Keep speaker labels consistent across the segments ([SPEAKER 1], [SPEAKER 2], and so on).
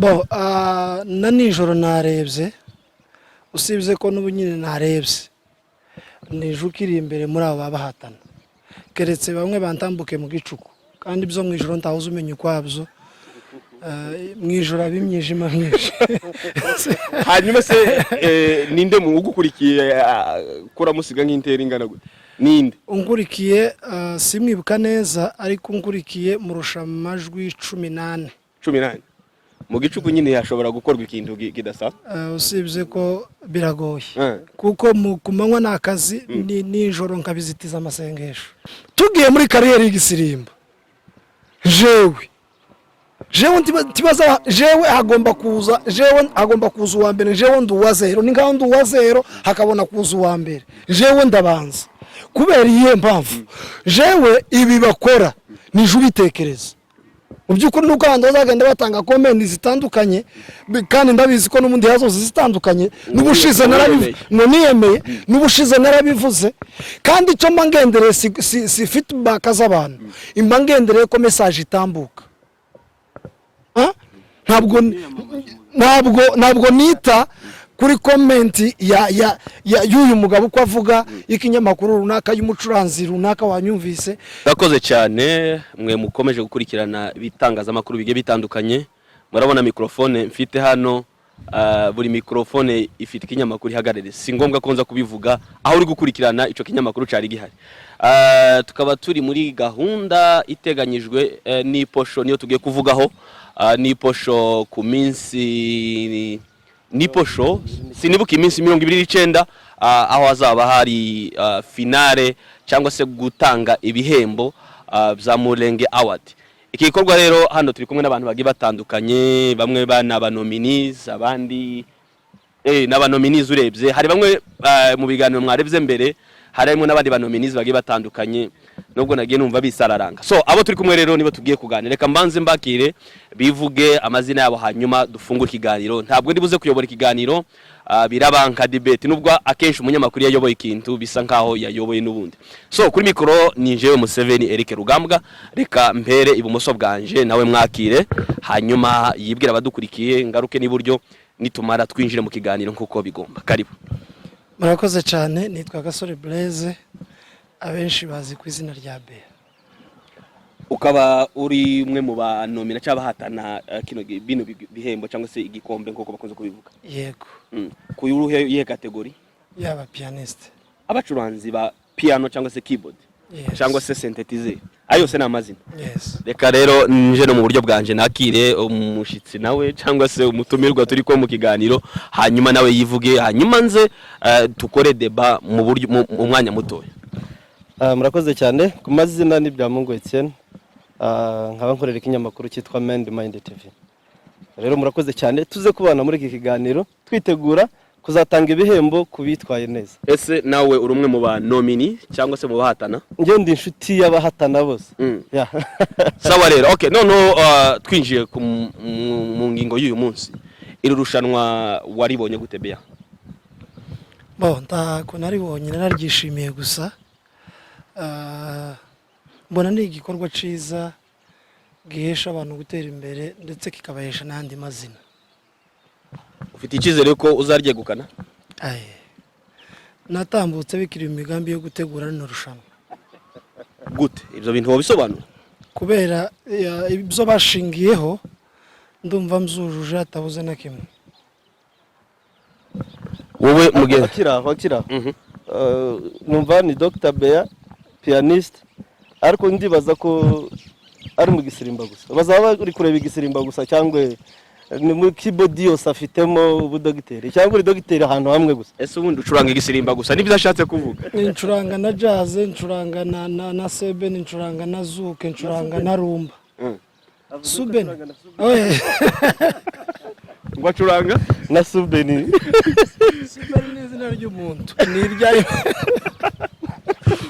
[SPEAKER 1] Bo na nijoro narebye, usibye ko n'ubu nyine narebye, nije ukiri imbere muri abo babahatana, keretse bamwe bantambuke mu gicuku. Kandi ibyo mu ijoro ntawuzi umenya ukwabyo. Mu ijoro haba imyijima myinshi.
[SPEAKER 2] Hanyuma se ninde mu ugukurikiye kuramusiga nk'intera ingana gute? Ninde?
[SPEAKER 1] Unkurikiye, simwibuka neza, ariko unkurikiye murusha amajwi 14.
[SPEAKER 2] 14 mu gicuku nyine hashobora gukorwa ikintu kidasanzwe.
[SPEAKER 1] Usibye ko biragoye kuko ku manywa ni akazi, ni nijoro nkabizitiza amasengesho. Tugiye muri carrière y'igisirimba, jewe ntibaza, jewe hagomba kuza, jewe hagomba kuza uwa mbere. Jewe ndi uwa zero, ni nkaho ndi uwa zero, hakabona kuza uwa mbere. Jewe ndabanza kubera iyihe mpamvu? Jewe ibi bakora nije ubitekereza. Mu by'ukuri nuko abantu bazagenda batanga comment zitandukanye, kandi ndabizi ko n'ubundi hazoza zitandukanye. N'ubushize narabivuze ngo niyemeye, n'ubushize narabivuze. Kandi icyo mba ngendereye si feedback z'abantu, imba ngendereye ko message itambuka. Ah? Ntabwo nita kuri comment ya y'uyu mugabo uko avuga, y'ikinyamakuru runaka, y'umucuranzi runaka wanyumvise.
[SPEAKER 3] Murakoze cyane mwe mukomeje gukurikirana ibitangazamakuru bigiye bitandukanye. Murabona mikorofone mfite hano, buri mikorofone ifite ikinyamakuru ihagarariye. Si ngombwa ko nza kubivuga, aho uri gukurikirana icyo kinyamakuru cyari gihari. Tukaba turi muri gahunda iteganyijwe n'Iposho, niyo tugiye kuvugaho. N'Iposho ku minsi n'Iposho, sinibuka iminsi 29, aho hazaba hari finale cyangwa se gutanga ibihembo bya Murenge Award. Iki gikorwa rero, hano turi kumwe n'abantu bagiye batandukanye, bamwe bana aba nominees, abandi n'aba nominees. Urebye hari bamwe mu biganiro mwarebye mbere, harimo n'abandi ba nominees bagiye batandukanye, nubwo nagiye numva bisararanga. So abo turi kumwe rero nibo tugiye kuganira. Reka mbanze mbakire, bivuge amazina yabo, hanyuma dufungure ikiganiro. Ntabwo ndi buze kuyobora ikiganiro, biraba nka debate, nubwo akenshi umunyamakuru iyo yayoboye ikintu bisa nkaho yayoboye n'ubundi. So kuri mikoro ni jewe Museveni Eric Rugambwa. Reka mpere ibumoso bwanje, nawe mwakire, hanyuma yibwira abadukurikiye, ngaruke n'iburyo, nitumara twinjire mu kiganiro nkuko bigomba. Karibu.
[SPEAKER 1] Murakoze cyane. Nitwa Gasore Blaise, abenshi bazi ku izina rya Bea.
[SPEAKER 3] Ukaba uri umwe mu ba nominé cyangwa bahatana kino bino bihembo cyangwa se igikombe nkuko bakunze kubivuga.
[SPEAKER 1] Yego.
[SPEAKER 3] Ku yuruhe, iyihe catégorie?
[SPEAKER 1] Yaba pianiste.
[SPEAKER 3] Abacuranzi ba piano cyangwa se keyboard
[SPEAKER 1] Yes.
[SPEAKER 3] cyangwa se synthétiseur, ayo yose ni amazina.
[SPEAKER 1] Yes.
[SPEAKER 3] Reka rero nje no mu buryo bwanje nakire umushitsi nawe cyangwa se umutumirwa turi ko mu kiganiro, hanyuma nawe yivuge, hanyuma nze tukore débat mu buryo mu mwanya mutoya.
[SPEAKER 4] Murakoze cyane. Ku mazina ni Byamungu Etienne. Nkaba nkorera ikinyamakuru cyitwa Mind Mind TV. Rero murakoze cyane, tuze kubana muri iki kiganiro twitegura kuzatanga ibihembo ku bitwaye neza.
[SPEAKER 3] Ese nawe uri umwe mu ba nominé cyangwa se mu bahatana?
[SPEAKER 4] Njye ndi inshuti y'abahatana bose. Yeah.
[SPEAKER 3] Sawa rero, okay. Noneho twinjiye mu ngingo y'uyu munsi, iri rushanwa waribonye gute, Bea?
[SPEAKER 1] Bo ntako naribonye, nararyishimiye gusa. Mbona ni igikorwa ciza gihesha abantu gutera imbere, ndetse kikabahesha n'andi mazina.
[SPEAKER 3] Ufite icyizere ko uzaryegukana?
[SPEAKER 1] Aye. Natambutse bikiri mu migambi yo gutegura rino rushanwa.
[SPEAKER 3] Gute? Ibyo bintu wabisobanura?
[SPEAKER 1] Kubera ibyo bashingiyeho, ndumva mzujuje hatabuze na kimwe.
[SPEAKER 3] Wowe mugenzi?
[SPEAKER 4] Akiri aho, akiri aho. Numva ni Dr Bea, pianiste, ariko ndibaza ko ari mu gisirimba gusa. Bazaba bari kureba igisirimba gusa, cyangwa ni muri keyboard yose afitemo ubudogiteri, cyangwa uri dogiteri ahantu hamwe gusa?
[SPEAKER 3] Ese ubundi ucuranga igisirimba gusa, nibyo ashatse kuvuga?
[SPEAKER 1] Ncuranga na jazz, ncuranga na sebeni, ncuranga na zouk, ncuranga na rumba. Subeni. Oye.
[SPEAKER 2] Ngo acuranga
[SPEAKER 4] na subeni.
[SPEAKER 1] Subeni ni izina ry'umuntu, ni irya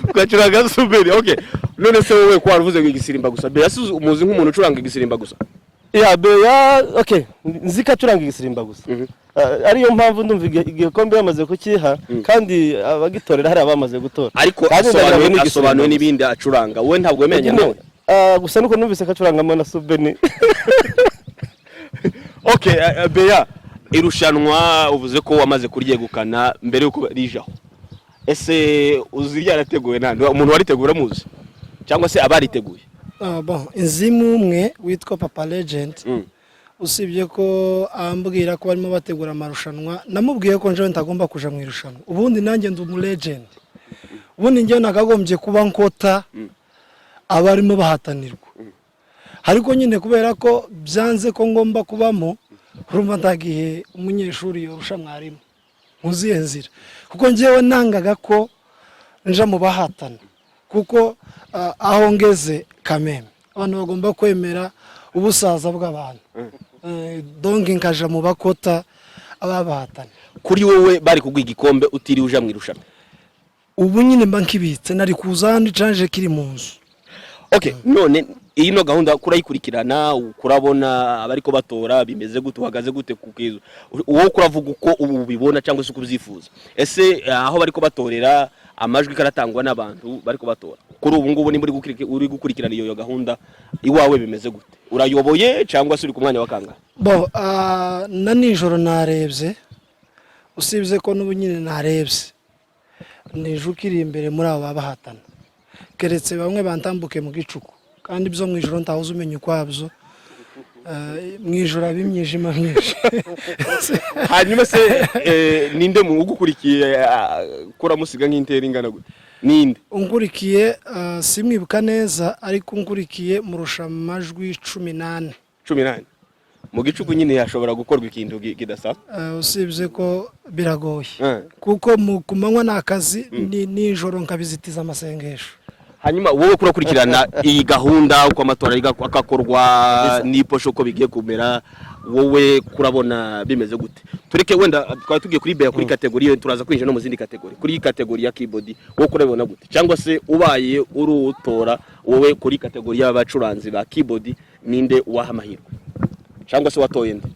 [SPEAKER 2] Ngo acuranga suberi. Okay, none se wowe ko waruvuze ngo igisirimba gusa, Bea si umuzi nk'umuntu ucuranga igisirimba gusa?
[SPEAKER 4] Ya, Bea, okay, nzi ko acuranga igisirimba gusa. Ariyo mpamvu ndumva igikombe bamaze kukiha, kandi abagitorera hari abamaze gutora.
[SPEAKER 3] Ariko
[SPEAKER 4] Kandi ndagira ngo
[SPEAKER 3] asobanuye
[SPEAKER 4] ni igisirimba
[SPEAKER 3] asobanuye
[SPEAKER 4] gusa.
[SPEAKER 3] n'ibindi acuranga, wowe ntabwo wemeranya
[SPEAKER 4] Nyine,
[SPEAKER 3] nawe?
[SPEAKER 4] Gusa nuko numvise ko acurangamo na subeni.
[SPEAKER 2] Okay, Bea, irushanwa uvuze ko wamaze kuryegukana mbere yuko rijaho. Ese uzi ryarateguwe nande? Umuntu wariteguye uramuzi, cyangwa se abariteguye?
[SPEAKER 1] Ah, bon, inzimu umwe witwa Papa Legend. Usibye ko ambwira ko barimo bategura amarushanwa, namubwiye ko njewe ntagomba kuja mu irushanwa. Ubundi nanjye ndi umu legend, ubundi njyewe nakagombye kuba nkota abarimo bahatanirwa, ariko nyine kubera ko byanze ko ngomba kubamo, urumva ntagihe umunyeshuri yorusha mwarimu muziye nzira, kuko njyewe nangaga ko nja mu bahatana, kuko aho ngeze kameme abantu bagomba kwemera ubusaza bw'abantu. Donc nkaja mu bakota ababahatana.
[SPEAKER 3] Kuri wowe bari kuguha igikombe utiriwe uja mu irushanwa?
[SPEAKER 1] Ubu nyine mba nkibitse, nari kuza hano canje kiri mu nzu.
[SPEAKER 3] Okay, none iyi no gahunda kurayikurikirana, kurabona abariko batora bimeze gute? Uhagaze gute ku kizo wowe kuravuga uko ubu ubibona cyangwa se uko ubyifuza? Ese aho bariko batorera, amajwi karatangwa n'abantu bariko batora kuri ubu ngubu, nimba uri gukurikirana iyo gahunda, iwawe bimeze gute? Urayoboye cyangwa se uri ku mwanya wa kangahe?
[SPEAKER 1] Bo na nijoro narebye, usibye ko n'ubu nyine narebye nijoro ukiri imbere muri abo babahatana, keretse bamwe bantambuke mu gicuku, kandi ibyo mu ijoro ntawuzi umenya ukwabyo. Mu ijoro haba imyijima myinshi.
[SPEAKER 2] Hanyuma se ninde mu ugukurikiye kuramusiga nk'intera ingana gute? Ninde?
[SPEAKER 1] Unkurikiye simwibuka neza, ariko unkurikiye murusha amajwi 14.
[SPEAKER 2] 14 mu gicuku nyine yashobora gukorwa ikintu kidasanzwe.
[SPEAKER 1] Usibye ko biragoye, kuko ku manywa ni akazi, ni nijoro nkabizitiza amasengesho.
[SPEAKER 3] Hanyuma wowe kurakurikirana iyi gahunda uko amatora agakorwa n'iposho, uko bigiye kumera, wowe kurabona bimeze gute? Tureke wenda twari tugiye kuri Bea kuri catégorie yo, turaza kwinjira no mu zindi catégorie. Kuri iyi catégorie ya keyboard, wowe kurabibona gute? Cyangwa se ubaye urutora wowe kuri catégorie y'abacuranzi ba keyboard, ninde uwaha amahirwe, cyangwa se watoye nde?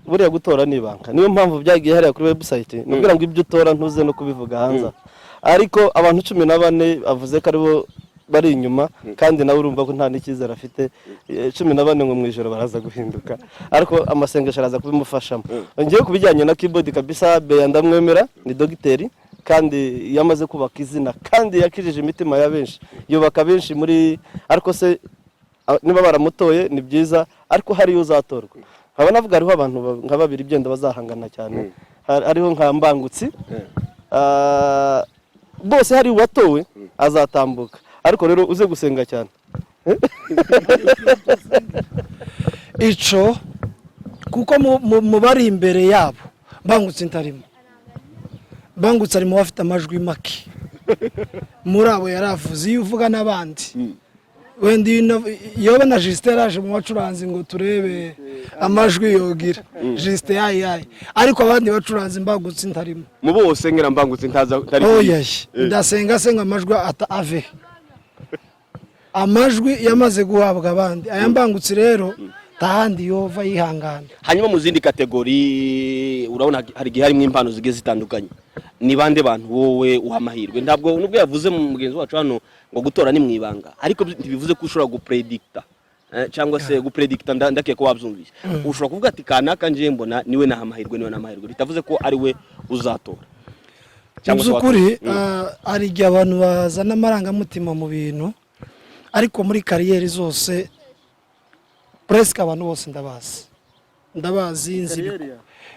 [SPEAKER 4] Buriya gutora ni ibanga, niyo mpamvu byagiye hariya kuri website, ni ukugira ngo ibyo utora ntuze no kubivuga hanze aha. Ariko abantu 14 avuze ko aribo bari inyuma, kandi nawe urumva ko nta n'icyizere afite. 14 ngo mu ijoro baraza guhinduka, ariko amasengesho araza kubimufashamo. Ngewe ku bijyanye na keyboard, kabisa Bea ndamwemera, ni dogiteri kandi yamaze kubaka izina, kandi yakijije imitima ya benshi, yubaka benshi muri. Ariko se niba baramutoye ni byiza, ariko hariyo uzatorwa nkaba navuga hariho abantu nka babiri byenda bazahangana cyane. Hariho nka Mbangutsi. Bose hari uwatowe azatambuka, ariko rero uze gusenga cyane.
[SPEAKER 1] Ico kuko mu bari imbere yabo Mbangutse ntarimo. Mbangutse arimo bafite amajwi make muri abo yaravuze. Iyo uvuga n'abandi wenda yoba na Justin yaraje mu bacuranzi ngo turebe amajwi yogira Justin yayi yayi, ariko abandi bacuranzi Mbangutse ntarimo.
[SPEAKER 2] Mu bose ngira Mbangutse ntaza ntari.
[SPEAKER 1] Oya, ndasenga senga amajwi ata ave, amajwi yamaze guhabwa abandi. Aya Mbangutse rero ntahandi yova, yihangana.
[SPEAKER 3] Hanyuma mu zindi catégorie, urabona hari igihe harimo impano zigiye zitandukanye. Ni bande bantu wowe uha amahirwe? Ntabwo nubwo yavuze mu mugenzi wacu hano ngo gutora ni mu ibanga, ariko ntibivuze ko ushobora gupredicta cyangwa se gupredicta, ndakeka ko wabyumvise. Ushobora kuvuga ati kanaka ngiye mbona niwe naha amahirwe, niwe naha amahirwe, bitavuze ko ari we uzatora
[SPEAKER 1] Mu
[SPEAKER 3] cyangwa se
[SPEAKER 1] by'ukuri
[SPEAKER 3] watora.
[SPEAKER 1] Hari igihe abantu bazana amarangamutima mu bintu, ariko muri carrière zose presque abantu bose ndabazi, ndabazi, nzi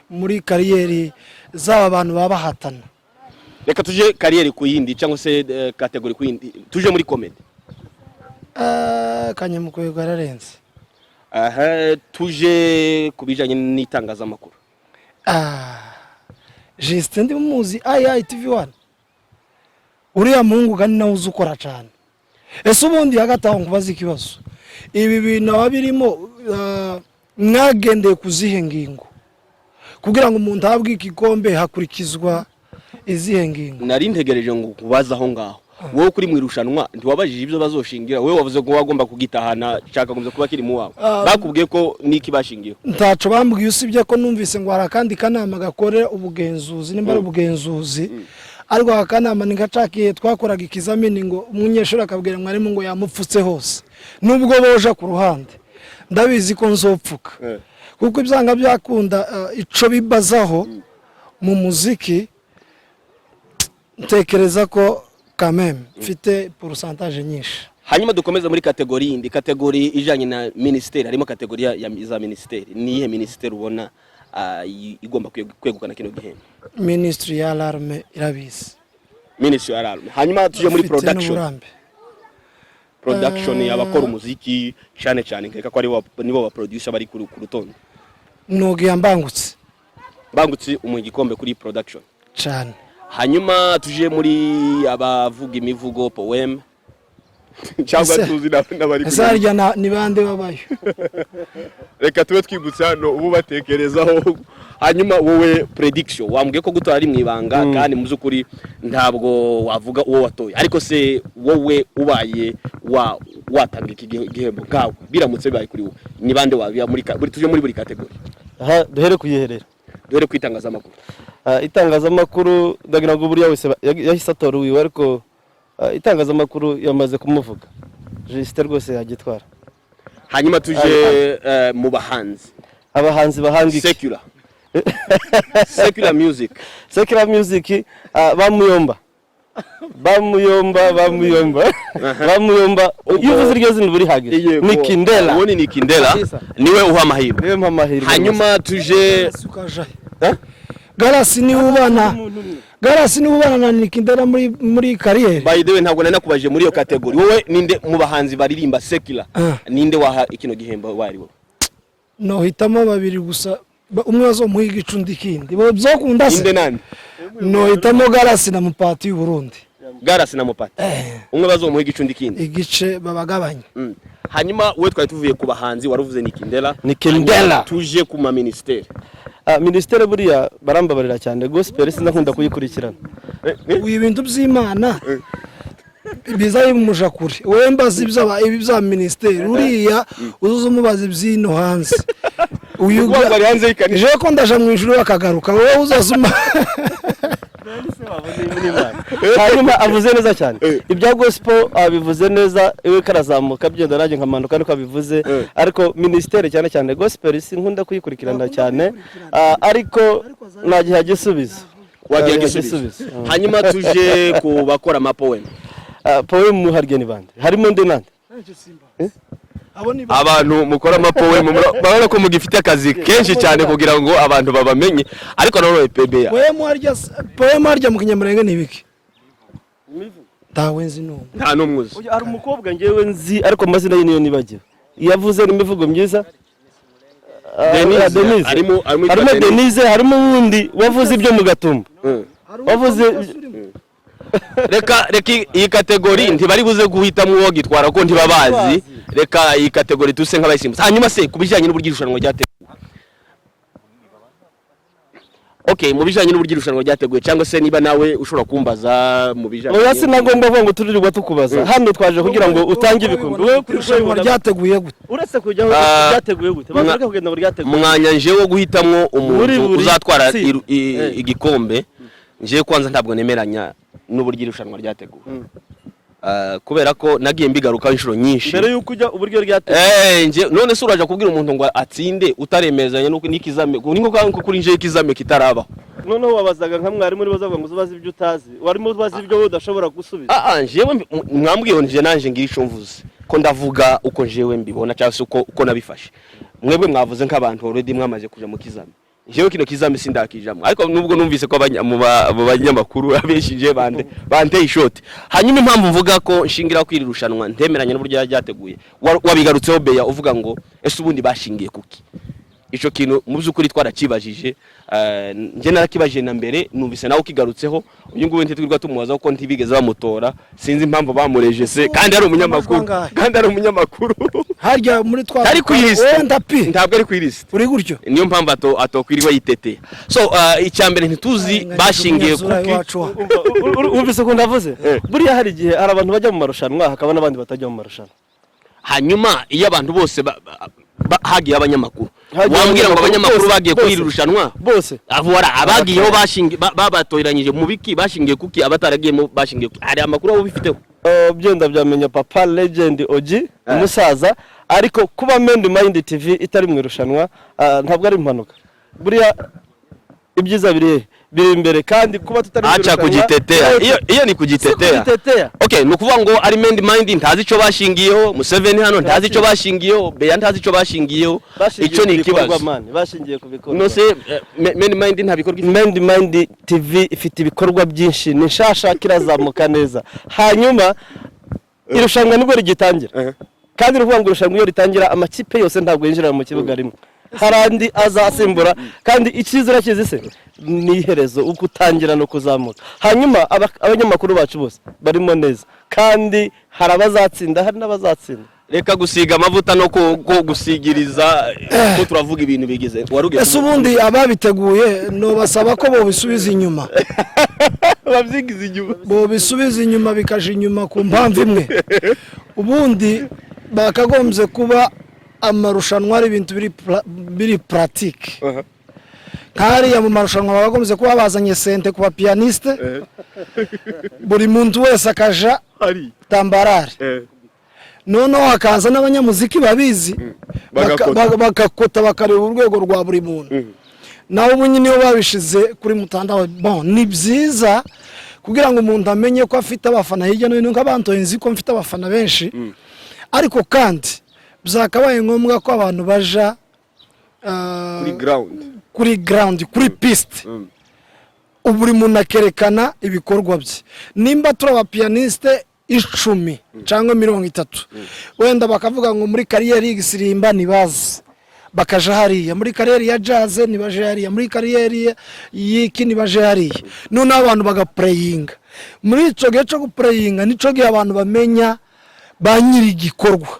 [SPEAKER 1] muri carrière z'aba bantu baba bahatana.
[SPEAKER 3] Reka tuje carrière ku yindi, cyangwa se catégorie ku yindi, tuje muri comedy.
[SPEAKER 1] Kanyamukwego ararenze.
[SPEAKER 3] Aha tuje ku bijyanye n'itangazamakuru.
[SPEAKER 1] Ah, Justin ndi muzi IITV 1, uriya muhungu kandi nawe uzi ukora cyane. Ese ubundi hagati aho nkubaza ikibazo, ibi bintu aba birimo mwagendeye ku zihe ngingo kugira ngo umuntu ahabwe igikombe? Hakurikizwa izihe ngingo?
[SPEAKER 3] Nari ntegereje ngo kubaza aho ngaho. Wowe kuri mu irushanwa ntiwabajije ibyo bazoshingira? Wowe wavuze ko wagomba kugitahana, cyakagombye kuba kiri mu wawe. Bakubwiye ko niki bashingiyeho?
[SPEAKER 1] Ntaco bambwiye, usibye ko numvise ngo hari akandi kanama gakorera ubugenzuzi, nimba ari ubugenzuzi. Ariko aka kanama ntigacakiye twakoraga ikizamini ngo umunyeshuri akabwira mwarimu ngo yamupfutse hose, nubwo boja ku ruhande ndabizi ko nzopfuka. Kuko ibyanga byakunda, ico bibazaho mu muziki, ntekereza ko kameme mfite pourcentage nyinshi.
[SPEAKER 3] Hanyuma dukomeze muri catégorie yindi, catégorie ijanye na minisiteri. Harimo catégorie za minisiteri. Ni iyihe minisiteri ubona igomba kwegukana kino gihembo?
[SPEAKER 1] Minisitiri ya alarme irabizi.
[SPEAKER 3] Minisitiri alarme. Hanyuma tuje muri
[SPEAKER 1] Afite
[SPEAKER 3] production.
[SPEAKER 1] n'uburambe.
[SPEAKER 3] Production, abakora umuziki cyane cyane, nkeka ko aribo nibo ba producer bari ku rutonde.
[SPEAKER 1] Nugiye mbangutse.
[SPEAKER 3] Bangutse umuha igikombe kuri production.
[SPEAKER 1] Cyane.
[SPEAKER 3] Hanyuma tuje muri abavuga imivugo, poem, cyangwa tuzi n'abari
[SPEAKER 1] Ese harya ni bande babayo?
[SPEAKER 2] Reka tube twibutse hano ubu batekerezaho.
[SPEAKER 3] Hanyuma wowe prediction, wambwiye ko gutora ari mu ibanga, kandi mu by'ukuri ntabwo wavuga uwo watoye, ariko se wowe ubaye wa watanga iki gihembo nkawe, biramutse bibaye kuri wowe, ni bande wabiha muri tuje muri buri catégorie?
[SPEAKER 4] Aha duhere kuyiherera.
[SPEAKER 3] Duhere ku itangazamakuru.
[SPEAKER 4] Itangazamakuru ndagira ngo buriya wese yahise atora uwiwe, ariko itangazamakuru yamaze kumuvuga, Justin rwose yagitwara.
[SPEAKER 3] Hanyuma tuje mu bahanzi.
[SPEAKER 4] Abahanzi bahanga iki?
[SPEAKER 3] Secular music.
[SPEAKER 4] Secular music, bamuyomba, bamuyomba, bamuyomba, bamuyomba. Iyo uvuze iryo zina uba urihagije. Ni Kindela.
[SPEAKER 3] Uwo ni Kindela.
[SPEAKER 4] Kabisa.
[SPEAKER 3] Niwe uha amahirwe.
[SPEAKER 4] Niwe mpa amahirwe.
[SPEAKER 3] Hanyuma tuje
[SPEAKER 1] Ukajahe Garasi, niwe ubana, Garasi niwe ubana na Nikindera muri carrière.
[SPEAKER 3] By the way, ntabwo nari nakubaje muri iyo catégorie, wowe ninde mu bahanzi baririmba secular, ninde waha ikino gihembo wari wowe?
[SPEAKER 1] Nohitamo babiri gusa, umwe azomuha igice, undi ikindi, bo byokunda se.
[SPEAKER 3] Ninde nande?
[SPEAKER 1] Nohitamo Garasi na Mupati y'u Burundi.
[SPEAKER 3] Garasi na Mupati, umwe bazomuha igice, undi ikindi.
[SPEAKER 1] Igice babagabanya.
[SPEAKER 3] Hanyuma we twari tuvuye ku bahanzi, wari uvuze Nikindela.
[SPEAKER 4] Nikindela.
[SPEAKER 3] Hanyuma tuje ku ma ministère.
[SPEAKER 4] Minisiteri buriya barambabarira cyane, gospel sinakunda kuyikurikirana.
[SPEAKER 1] Ubu ibintu by'Imana biza bimuja kure. Wowe mbaza ibi bya minisiteri, uriya uzuza umubaza iby'ino hanze uyu.
[SPEAKER 2] Ukuvuga ngo ari hanze y'ikanisa.
[SPEAKER 1] Jewe ko ndaja mu ijuru akagaruka, wowe uzazuma.
[SPEAKER 4] Hanyuma avuze neza cyane ibya gospel, abivuze neza iwe, karazamuka byenda nanjye nkamanuka, niko abivuze. Ariko minisiteri cyane cyane gospel sinkunda kuyikurikirana cyane, ariko nagiha gisubizo.
[SPEAKER 3] Wagiye
[SPEAKER 4] Nagiha.
[SPEAKER 3] gisubizo. Hanyuma tuje ku bakora ama poem.
[SPEAKER 4] Poem harya ni bande? Harimo ndi nande?
[SPEAKER 1] Abo ni
[SPEAKER 2] Abantu mukora ama poem, murabona ko mugifite akazi kenshi cyane kugira ngo abantu babamenye, ariko nanone PBA.
[SPEAKER 1] Poem harya, poem harya mu Kinyamurenge ni ibiki? Ntawe nzi n'umwe.
[SPEAKER 2] Nta n'umwe uzi?
[SPEAKER 4] Oya, hari umukobwa ngewe nzi, ariko amazina ye niyo nibagiwe, yavuze n'imivugo myiza.
[SPEAKER 2] Denise.
[SPEAKER 4] Denise.
[SPEAKER 2] Harimo
[SPEAKER 4] harimo
[SPEAKER 2] uwitwa
[SPEAKER 4] Denise, harimo uwundi wavuze ibyo mu Gatumba, wavuze.
[SPEAKER 2] Reka iyi catégorie ntibari buze guhitamo uwo gitwara ko ntibabazi. Reka iyi catégorie tuse nk'abayisimbutse. Hanyuma se ku bijyanye n'uburyo irushanwa ryateguwe, okay, mu bijyanye n'uburyo irushanwa ryateguwe, cyangwa se niba nawe ushobora kumbaza mu bijyanye
[SPEAKER 4] Oya, sinagomba kuvuga ngo turirirwa tukubaza hano, twaje kugira ngo utange ibikombe. Wowe kuri
[SPEAKER 1] Irushanwa ryateguye gute?
[SPEAKER 4] Uretse kujyaho, ryateguye gute? Baza kugenda ngo ryateguye.
[SPEAKER 3] Umwanya nje wo guhitamwo
[SPEAKER 4] Muri
[SPEAKER 3] umuntu
[SPEAKER 4] buri
[SPEAKER 3] uzatwara
[SPEAKER 4] tsinda.
[SPEAKER 3] Igikombe, nje kwanza ntabwo nemeranya n'uburyo irushanwa ryateguwe, kubera ko nagiye mbigarukaho inshuro nyinshi.
[SPEAKER 4] Mbere y'uko ujya uburyo ryateguwe.
[SPEAKER 3] Nje none se uraja kubwira umuntu ngo atsinde utaremezanya nuko n'ikizame, ni nko kuri nje ikizame kitarabaho.
[SPEAKER 4] Noneho wabazaga nka mwarimu uri bazavuga ngo ubaze ibyo utazi, warimo ubaza ibyo wowe udashobora gusubiza.
[SPEAKER 3] Njyewe mwambwiye ngo nje nanje ngira ico mvuze, ko ndavuga uko njewe mbibona cyangwa se uko nabifashe. Mwebwe mwavuze nk'abantu already mwamaze kuja mu kizame. Njyewe kino kizame sindakijamo, ariko nubwo numvise ko mu banyamakuru abenshi nje bande banteye ishoti. Hanyuma impamvu mvuga ko nshingira ko iri rushanwa ntemeranya n'uburyo ryateguye, wabigarutseho Beya, uvuga ngo ese ubundi bashingiye kuki? Ico kintu mu by'ukuri twarakibajije, njye narakibajije na mbere, numvise nawe ukigarutseho. Uyu nguyu ntitwirirwa tumubaza kuko ntibigeze bamutora, sinzi impamvu bamureje se kandi ari umunyamakuru.
[SPEAKER 1] Amajwi.
[SPEAKER 2] Kandi ari umunyamakuru.
[SPEAKER 1] Harya muri twa
[SPEAKER 2] Ari ku ilisite.
[SPEAKER 1] Wenda pi.
[SPEAKER 2] Ntabwo ari ku ilisite.
[SPEAKER 1] Uri gutyo.
[SPEAKER 3] Niyo mpamvu atokwiriwe yiteteye. So icya mbere ntituzi bashingiye kuki.
[SPEAKER 1] Iwacu wa.
[SPEAKER 4] Wumvise ukuntu avuze? Buriya hari igihe hari abantu bajya mu marushanwa, hakaba n'abandi batajya mu marushanwa.
[SPEAKER 3] Hanyuma iyo abantu bose Hagiye abanyamakuru.
[SPEAKER 4] Hagiye
[SPEAKER 3] Wambwira ngo
[SPEAKER 4] abanyamakuru
[SPEAKER 3] abanyamakuru
[SPEAKER 4] bose,
[SPEAKER 3] bagiye kuri
[SPEAKER 4] bose.
[SPEAKER 3] iri rushanwa?
[SPEAKER 4] Bose.
[SPEAKER 3] Avora abagiyeho bashingi babatoranyije mu biki? Bashingiye kuki? Abataragiyemo bashingiye kuki? Hari amakuru abo bifiteho?
[SPEAKER 4] Byenda byamenya Papa Legend Oji umusaza. Ariko kuba Mendi Mind TV itari mu irushanwa, ntabwo ari impanuka. Buriya ibyiza biri he? Biri imbere. Kandi kuba tutari mu
[SPEAKER 3] Acha
[SPEAKER 4] irushanwa
[SPEAKER 3] kujitetea, iyo ni kujitetea.
[SPEAKER 4] Si kujitetea.
[SPEAKER 3] Okay, ni ukuvuga ngo ari Mendi Mind ntazi ico bashingiyeho, Museveni hano ntazi ico bashingiyeho, Beya ntazi ico bashingiyeho.
[SPEAKER 4] Bashingiye
[SPEAKER 3] Ico ni
[SPEAKER 4] ku bikorwa,
[SPEAKER 3] ikibazo.
[SPEAKER 4] Man, bashingiye ku bikorwa.
[SPEAKER 3] No se Mendi Mind nta bikorwa ifite?
[SPEAKER 4] Mendi Mind TV ifite ibikorwa byinshi, ni nshasha, kirazamuka neza. Hanyuma irushanwa nibwo rigitangira, kandi ni ukuvuga ngo irushanwa iyo ritangira, amakipe yose ntabwo yinjira mu kibuga rimwe, hari andi azasimbura. Kandi icyiza urakizi se, ni iherezo, uko utangira no kuzamuka. Hanyuma abanyamakuru bacu bose barimo neza, kandi hari abazatsinda, hari n'abazatsinda.
[SPEAKER 3] Reka gusiga amavuta no gusigiriza ko turavuga ibintu bigize warugiye.
[SPEAKER 1] Ese ubundi ababiteguye nobasaba ko bobisubiza inyuma?
[SPEAKER 3] Babyigize inyuma.
[SPEAKER 1] Bobisubiza inyuma, bikaja inyuma ku mpamvu imwe. Ubundi bakagombye kuba amarushanwa ari ibintu biri pratique. Nk'hariya mu marushanwa bakagombye kuba bazanye synthé ku bapianiste, buri muntu wese akaja tambarare, noneho hakaza n'abanyamuziki babizi,
[SPEAKER 2] Bagakota.
[SPEAKER 1] Bagakota, bakareba urwego rwa buri muntu. Nawe ubu nyine iyo babishize kuri mutandao, bon, ni byiza kugira ngo umuntu amenye ko afite abafana hirya no hino, nk'abantoye nzi ko mfite abafana benshi. Ariko kandi byakabaye ngombwa ko abantu baja
[SPEAKER 2] Kuri ground.
[SPEAKER 1] Kuri ground, kuri piste, buri muntu akerekana ibikorwa bye. Nimba turi abapianiste 10 cyangwa 30, wenda bakavuga ngo muri carrière y'igisirimba ntibazi, bakaja hariya, muri carrière ya jazz ntibaje hariya, muri carrière y'iki ntibaje hariya, noneho abantu bagapureyinga. Muri icyo gihe cyo gupureyinga nicyo gihe abantu bamenya ba nyiri igikorwa.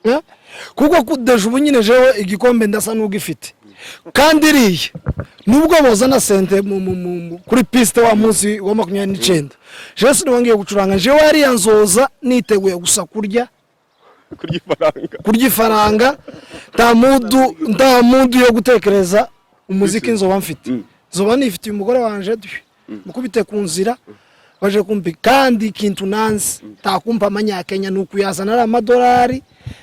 [SPEAKER 1] Eh? Kuko kudeje ubu nyine jewe igikombe ndasa n'ugifite, kandi iriya nubwo bozana synthé kuri piste wa munsi wa 29, jewe sinongeye gucuranga. Jewe hariya nzoza niteguye gusa kurya.
[SPEAKER 2] Kurya ifaranga.
[SPEAKER 1] Kurya ifaranga. Nta mudu yo gutekereza umuziki nzoba mfite, nzoba nifitiye umugore wanje, mukubite ku nzira baje kumpi. Kandi ikintu nanzi takumpa amanyakenya ni ukuyazana ari amadolari,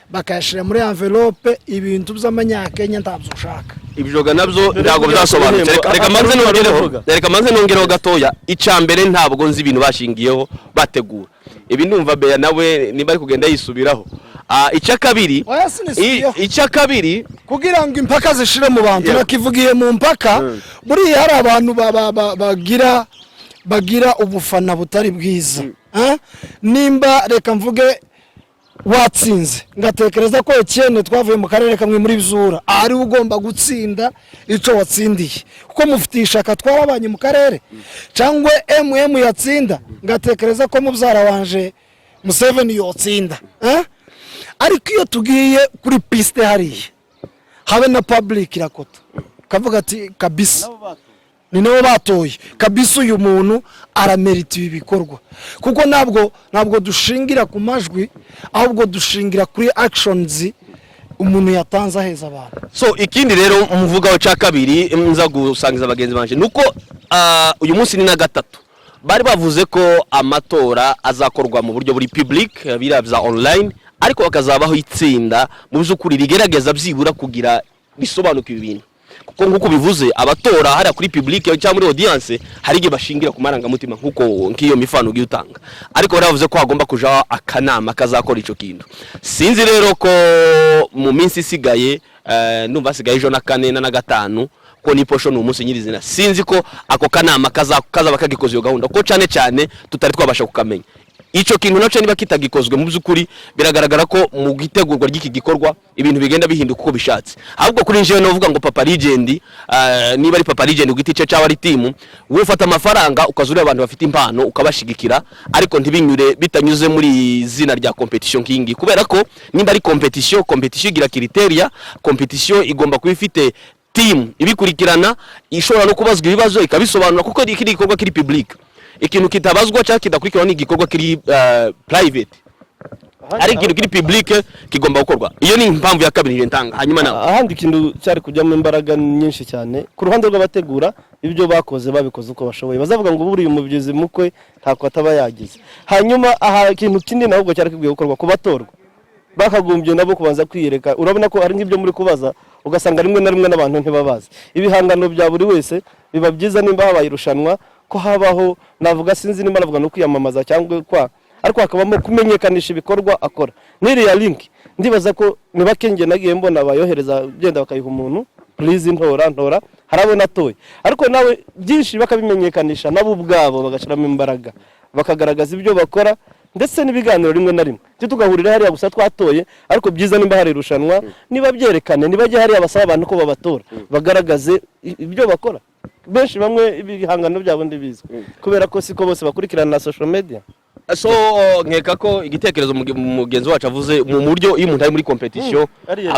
[SPEAKER 1] bakayashyira muri envelope. Ibintu by'amanyakenya ntabyo ushaka.
[SPEAKER 3] Ibyoga nabyo ntabwo byasobanutse. Reka manze nongereho, reka manze nongereho gatoya. Icya mbere, ntabwo nzi ibintu bashingiyeho bategura ibi. Ndumva Beya nawe niba ari kugenda yisubiraho. Icya kabiri,
[SPEAKER 1] Oya, sinisubiyeho.
[SPEAKER 3] icya kabiri,
[SPEAKER 1] Kugira ngo impaka zishire mu bantu, nakivugiye mu mpaka. Buriya hari abantu bagira ubufana butari bwiza. Eh? Nimba reka mvuge watsinze, ngatekereza ko Etienne twavuye mu karere kamwe muri Bizura, ari we ugomba gutsinda icyo watsindiye, kuko mufitiye ishaka, twarabanye mu karere, cyangwa mm yatsinda, ngatekereza ko mubyara wanje Museveni yotsinda. Eh? Ariko iyo tugiye kuri piste hariya, habe na public irakota, kavuga ati kabisa ni nabo batoye, kabisa uyu muntu aramerita ibi bikorwa. Kuko ntabwo dushingira ku majwi, ahubwo dushingira kuri actions umuntu yatanze aheza abantu.
[SPEAKER 3] So ikindi rero muvugaho cya kabiri nza gusangiza bagenzi banje nuko uyu munsi ni na gatatu, bari bavuze ko amatora azakorwa mu buryo buri public, biriya bya online, ariko hakazabaho itsinda mu by'ukuri rigerageza byibura kugira bisobanuke ibi bintu. Kuko nk'uko bivuze, abatora hariya kuri public cyangwa muri audience hari igihe bashingira ku marangamutima, nk'uko nk'iyo mifano ugiye utanga. Ariko bari bavuze ko hagomba kujaho akanama kazakora ico kintu. Sinzi rero ko mu minsi isigaye, ndumva hasigaye ejo na kane na gatanu, ko ni posho ni umunsi nyirizina, sinzi ko ako kanama kazaba kagikoze iyo gahunda, ko cyane cyane tutari twabasha kukamenya icyo kintu nacyo. Niba kitagikozwe, mu by'ukuri biragaragara ko mu gitegurwa ry'iki gikorwa ibintu bigenda bihinduka uko bishatse. Ahubwo kuri njyewe novuga ngo Papa Legend, niba ari Papa Legend ku giti cye cyangwa ari team, wowe ufata amafaranga ukaza ureba abantu bafite impano ukabashigikira, ariko ntibinyure bitanyuze muri izina rya competition nk'ingi. Kubera ko nimba ari competition, competition igira criteria, competition igomba kuba ifite team ibikurikirana, ishobora no kubazwa ibibazo ikabisobanura, kuko iki ni igikorwa kiri public. Ikintu kitabazwa cyangwa kidakurikiranwa ni igikorwa kiri private. Ariko ikintu kiri public kigomba gukorwa. Iyo ni impamvu ya kabiri ntanga. Hanyuma nawe?
[SPEAKER 4] Ahandi ikintu cyari kujyamo imbaraga nyinshi cyane ku ruhande rw'abategura, ibyo bakoze babikoze uko bashoboye, bazavuga ngo buriya umubyizi mukwe ntako ataba yagize. Hanyuma aha ikintu kinini ahubwo cyari kikwiye gukorwa ku batorwa, bakagombye nabo kubanza kwiyereka. Urabona ko ari nk'ibyo muri kubaza, ugasanga rimwe na rimwe n'abantu ntibabazi ibihangano bya buri wese. Biba byiza nimba habaye irushanwa ko habaho, navuga, sinzi nimba navuga no kwiyamamaza cyangwa kwa, ariko hakabamo kumenyekanisha ibikorwa akora. N'iriya link, ndibaza ko ni bake njye nagiye mbona bayohereza, genda bakayiha umuntu, please ntora, ntora. Hari abo natoye, ariko nawe byinshi bakabimenyekanisha nabo ubwabo, bagashyiramo imbaraga, bakagaragaza ibyo bakora, ndetse n'ibiganiro rimwe na rimwe. Tugahurira hariya gusa twatoye, ariko byiza nimba hari irushanwa, niba byerekane, nibajya hariya basaba abantu ko babatora, bagaragaze ibyo bakora. Benshi bamwe ibihangano byabo ntibizwi kubera ko siko bose bakurikirana na social media.
[SPEAKER 3] So nkeka ko igitekerezo mugenzi wacu avuze mu buryo iyo umuntu ari muri competition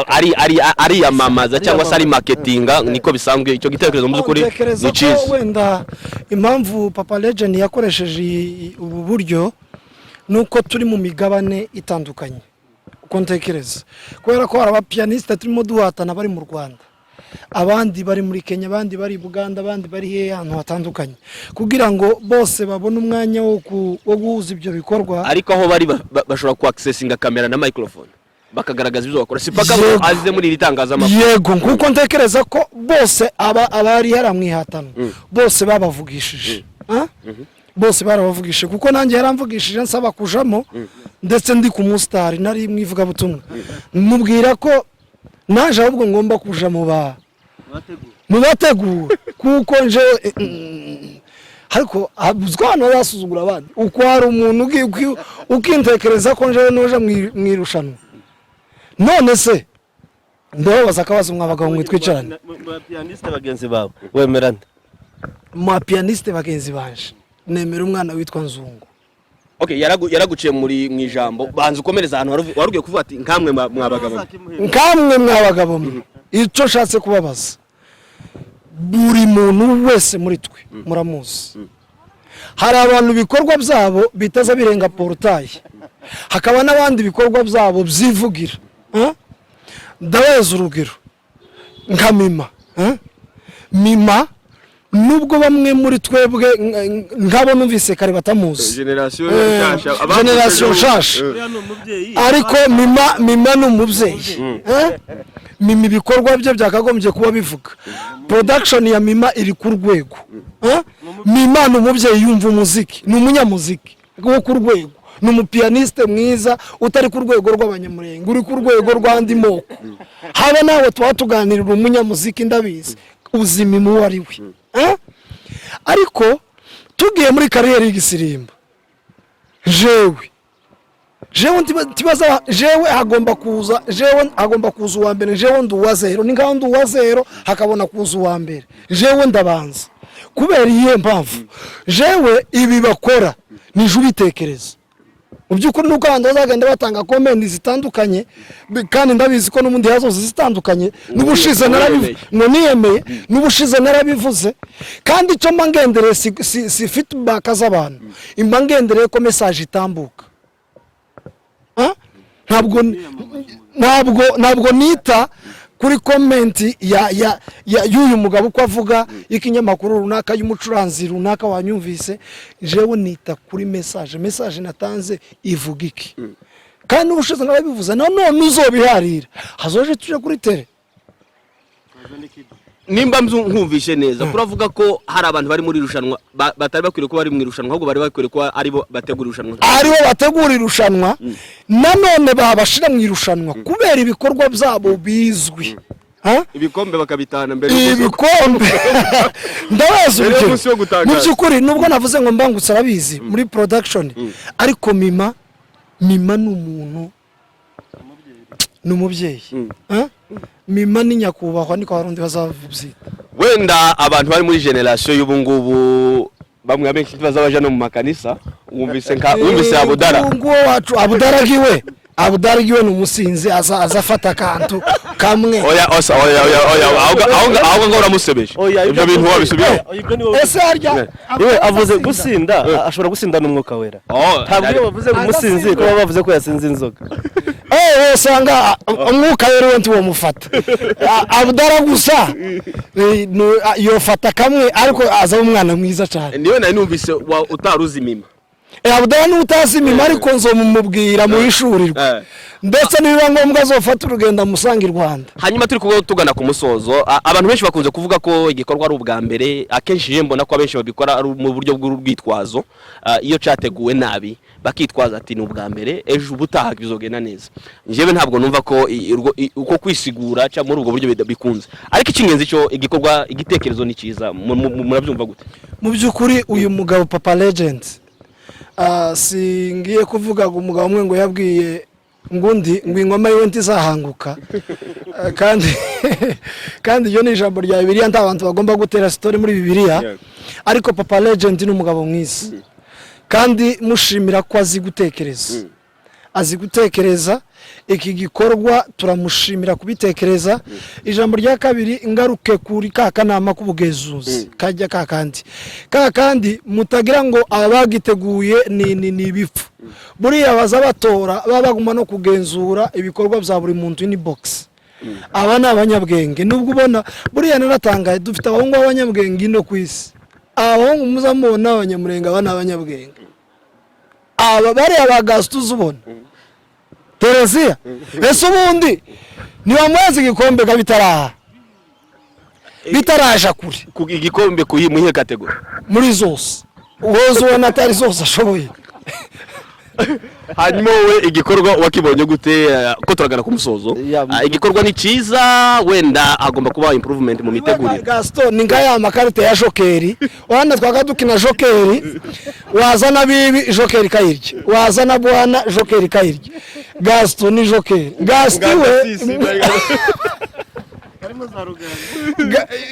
[SPEAKER 3] ari ariyamamaza cyangwa se ari marketinga, niko bisanzwe. Icyo gitekerezo mu by'ukuri
[SPEAKER 1] Ntekereza
[SPEAKER 3] ni
[SPEAKER 1] ko
[SPEAKER 3] cyiza.
[SPEAKER 1] wenda impamvu Papa Legend yakoresheje ubu buryo ni uko turi mu migabane itandukanye, uko ntekereza, kubera ko hari abapiyaniste turimo duhatana bari mu Rwanda, abandi bari muri Kenya, abandi bari i Buganda, abandi bari hehe, ahantu hatandukanye, kugira ngo bose babone umwanya wo guhuza ibyo bikorwa.
[SPEAKER 3] Ariko aho bari bashobora ku accessinga kamera na microphone, bakagaragaza ibyo bakora, si paka
[SPEAKER 1] Yego.
[SPEAKER 3] aze muri iri tangazamakuru.
[SPEAKER 1] Yego, nkuko ntekereza ko bose aba abari hariya mu ihatano bose babavugishije. Ah? Bose barabavugishije, kuko nanjye yaramvugishije nsaba kujamo, ndetse ndi ku musitari nari mu ivugabutumwa, mubwira ko naje ahubwo ngomba kuja mu bategura, kuko nje ariko uzwi ahantu bazasuzugura abandi, uko hari umuntu ukintekereza ko njewe noja mu irushanwa. None se ndababaza akabazo, mwa bagabo mwe twicarane.
[SPEAKER 4] Mu bapiyaniste bagenzi bawe wemera nde?
[SPEAKER 1] Mu bapiyaniste bagenzi banje nemera umwana witwa Nzungu.
[SPEAKER 3] Okay, yaraguciye muri mu ijambo. Banza ukomereza ahantu wari ugiye kuvuga ati nkamwe mwa bagabo mwe.
[SPEAKER 1] Nkamwe mwa bagabo mwe, icyo nshatse kubabaza, buri muntu wese muri twe muramuzi. Hari abantu ibikorwa byabo bitaza birenga portail, hakaba n'abandi ibikorwa byabo byivugira. Ah? Ndabaza urugero nka Mima. Ah? Mima, nubwo bamwe muri twebwe nk'abo numvise kare batamuzi,
[SPEAKER 2] generation
[SPEAKER 1] generation nshasha, ariko Mima ni umubyeyi. Eh? Mima ibikorwa bye byakagombye kuba bivuga. Production ya Mima iri ku rwego. Eh? Mima ni umubyeyi, yumva umuziki, ni umunyamuziki wo ku rwego, ni umupiyaniste mwiza utari ku rwego rw'Abanyamurenge, uri ku rwego rw'andi moko. Haba nawe tuba tuganirira umunyamuziki, ndabizi uzi Mima uwo ari we. Eh? Ariko tugiye muri carrière y'igisirimba, jewe ntibaza, jewe hagomba kuza, jewe hagomba kuza uwa mbere. Jewe ndi uwa zero, ni nkaho ndi uwa zero, hakabona kuza uwa mbere. Jewe ndabanza. Kubera iyihe mpamvu? Jewe ibi bakora nije ubitekereza. Mu by'ukuri nuko abantu bazagenda batanga comment zitandukanye, kandi ndabizi ko n'ubundi hazoza zitandukanye. N'ubushize narabivuze ngo niyemeye, n'ubushize narabivuze. Kandi icyo mba ngendereye si feedback z'abantu, imba ngendereye ko message itambuka. Ah? Ntabwo nita kuri comment ya y'uyu mugabo uko avuga, y'ikinyamakuru runaka, y'umucuranzi runaka wanyumvise. Jewe nita kuri message natanze ivuga iki. Kandi n'ubushize narabivuze, nanone uzobiharira hazoje tuje kuri tele.
[SPEAKER 3] Nimba nkumvishe neza, kuravuga ko hari abantu bari muri irushanwa batari bakwiriye kuba bari mu irushanwa, ahubwo bari bakwiriye kuba aribo bategura irushanwa.
[SPEAKER 1] Aribo bategura irushanwa. Nanone babashira mu irushanwa kubera ibikorwa byabo bizwi. Ha?
[SPEAKER 2] Ibikombe bakabitahana mbere
[SPEAKER 1] Ibikombe, ndabaza
[SPEAKER 2] Mbere
[SPEAKER 1] urugero.
[SPEAKER 2] y'umunsi wo gutangaza.
[SPEAKER 1] Mu by'ukuri nubwo navuze ngo Mbangutse arabizi muri production, ariko Mima ni umuntu, ni umubyeyi. Ha? Mima ni nyakubahwa, niko Abarundi bazabyita.
[SPEAKER 3] Wenda abantu bari muri generation y'ubu ngubu, bamwe abenshi ntibazabaja no mu makanisa. Wumvise nka wumvise Abudara.
[SPEAKER 1] Nguwo wacu Abudara giwe, Abudara giwe ni umusinzi, aza afata akantu. Kamwe.
[SPEAKER 2] Oya, osa, oya, oya, oya, ahubwo ngo uramusebeje.
[SPEAKER 4] Oya,
[SPEAKER 2] Ibyo bintu wabisubiyeho.
[SPEAKER 4] Ibyo ni wowe.
[SPEAKER 1] Ese harya
[SPEAKER 4] Iwe avuze gusinda, ashobora gusinda n'umwuka wera.
[SPEAKER 2] Oh,
[SPEAKER 4] Ntabwo iyo bavuze ngo umusinzi ko baba bavuze ko yasinze inzoga.
[SPEAKER 1] Usanga umwuka rero we ntiwamufata. Abdara gusa yofata kamwe, ariko azaba umwana mwiza cyane.
[SPEAKER 2] Niwe nari numvise utaruzi imima.
[SPEAKER 1] Abdara niwe utazi imima, ariko nzomumubwira muhishurirwe. Ndetse nibiba ngombwa azofata urugendo amusanga i Rwanda.
[SPEAKER 2] Hanyuma turi kuba tugana ku musozo, abantu benshi bakunze kuvuga ko igikorwa ari ubwa mbere. Akenshi je mbona ko abenshi babikora ari mu buryo bw'urwitwazo. Iyo cyateguwe nabi bakitwaza ati ni ubwa mbere, ejo ubutaha bizogenda neza. Njyewe ntabwo numva ko uko kwisigura cyangwa muri ubwo buryo bikunze, ariko icy'ingenzi cyo igikorwa, igitekerezo ni cyiza. Murabyumva gute?
[SPEAKER 1] Mu by'ukuri uyu mugabo Papa Legend, singiye kuvuga ngo umugabo umwe ngo yabwiye ngo undi ngo ingoma yiwe ntizahanguka. Kandi iryo ni ijambo rya Bibiliya, nta bantu bagomba gutera story muri Bibiliya. Ariko Papa Legend ni umugabo mwiza, kandi mushimira ko azi gutekereza, azi gutekereza. Iki gikorwa turamushimira kubitekereza. Ijambo rya kabiri, ingaruke kuri ka kanama k'ubugenzuzi kajya ka kandi mutagira ngo aba bagiteguye ni ibipfu. Buriya baza batora, baba baguma no kugenzura ibikorwa bya buri muntu in box. Aba ni abanyabwenge. Nubwo ubona buriya naratangaye, dufite abahungu b'abanyabwenge ino ku isi. Abahungu muza mubona abanyamurenge, aba ni abanyabwenge. Aba bariya ba Gasito uzubona Tereziya, ese ubundi ntibamuhaze igikombe ka bitaraja kure?
[SPEAKER 2] Igikombe mu iyihe catégorie?
[SPEAKER 1] Muri zose, wowe ubona atari zose ashoboye.
[SPEAKER 2] Hanyuma wowe igikorwa wakibonye gute? Ko turagana ku musozo. Igikorwa ni cyiza, wenda hagomba kuba improvement mu mitegurire.
[SPEAKER 1] Gaston ni nka ya makarite ya joker. Urabona twaga dukina joker, wazana bibi joker ikayirya, wazana bwana joker ikayirya. Gaston ni joker. Gaston we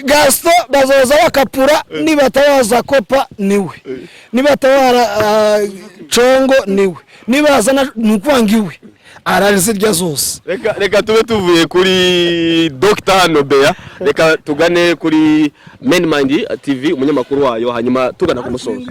[SPEAKER 1] Gaston bazoza bakapura, nibatawaza kopa niwe, nibatawara congo niwe, nibazana ni ukuvuga ngo iwe arazirya zose.
[SPEAKER 2] Reka tube tuvuye kuri Dr hano Bea, reka tugane kuri Main Mind TV, umunyamakuru wayo, hanyuma tugana ku musozo.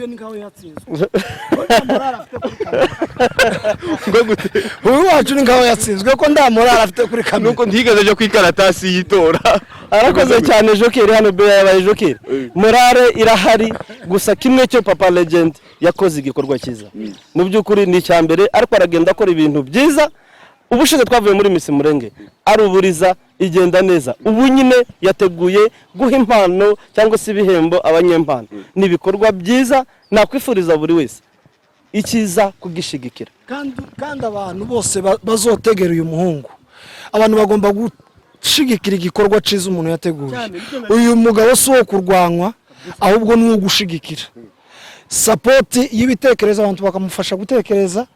[SPEAKER 2] Ngo gute?
[SPEAKER 1] Uyu wacu ni nkaho yatsinzwe ko nta morale afite kuri kamera.
[SPEAKER 2] Nuko ntigeze aje ku ikaratasi y'itora.
[SPEAKER 4] Arakoze cyane. Joker hano Bea yabaye joker, morale irahari. Gusa kimwe cyo, Papa Legend yakoze igikorwa cyiza mu by'ukuri, ni icya mbere, ariko aragenda akora ibintu byiza. Ubushize twavuye muri Miss Murenge aruburiza igenda neza. Ubu nyine yateguye guha impano cyangwa se ibihembo abanyempano. Ni ibikorwa byiza, nakwifuriza buri wese icyiza kugishigikira.
[SPEAKER 1] Kandi abantu bose bazotegera uyu muhungu, abantu bagomba gushigikira igikorwa cyiza umuntu yateguye. Uyu mugabo si uwo kurwanywa, ahubwo ni uwo gushigikira. Support y'ibitekerezo, abantu bakamufasha gutekereza,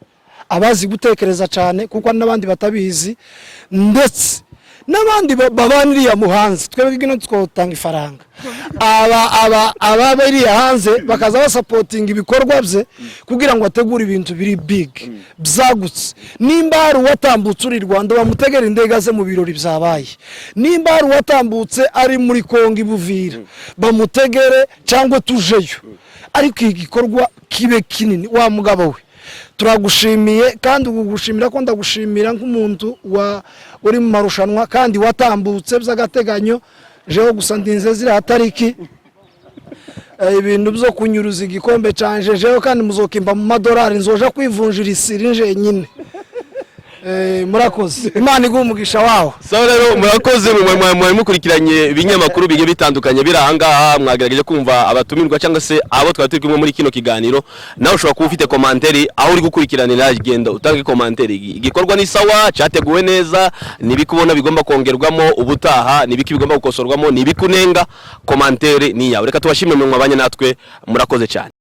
[SPEAKER 1] abazi gutekereza cyane, kuko hari n'abandi batabizi, ndetse n'abandi babana iriya muhanze. Twebwe ino twotanga ifaranga, aba ababa iriya hanze bakaza basupportinga ibikorwa bye kugira ngo ategure ibintu biri big byagutse. Nimba hari uwatambutse uri i Rwanda, bamutegera indege aze mu birori byabaye. Nimba hari uwatambutse ari muri Kongo i Buvira, bamutegere cyangwa tujeyo, ariko iki gikorwa kibe kinini. Wa mugabo we, turagushimiye, kandi ugushimira ko ndagushimira nk'umuntu wa uri mu marushanwa kandi watambutse by'agateganyo. Jewe gusa ndinze ziriya tariki. Ibintu byo kunyuruza igikombe canje jewe, kandi muzokimba mu madolari, nzoja kwivunjira isiri nyine. Murakoze, Imana iguhe umugisha wawo.
[SPEAKER 2] Sawa rero, murakoze mwari mukurikiranye ibinyamakuru bigiye bitandukanye biri aha ngaha, mwagerageje kumva abatumirwa cyangwa se abo twari turi kumwe muri kino kiganiro. Nawe ushobora kuba ufite commentaire aho uri gukurikiranira, genda utange commentaire. Igikorwa ni sawa, cyateguwe neza, nibiki ubona bigomba kongerwamo ubutaha, nibiki bigomba gukosorwamo, nibiki unenga? Commentaire ni iyawe. Reka tubashimire mwe mwabanye natwe, murakoze cyane.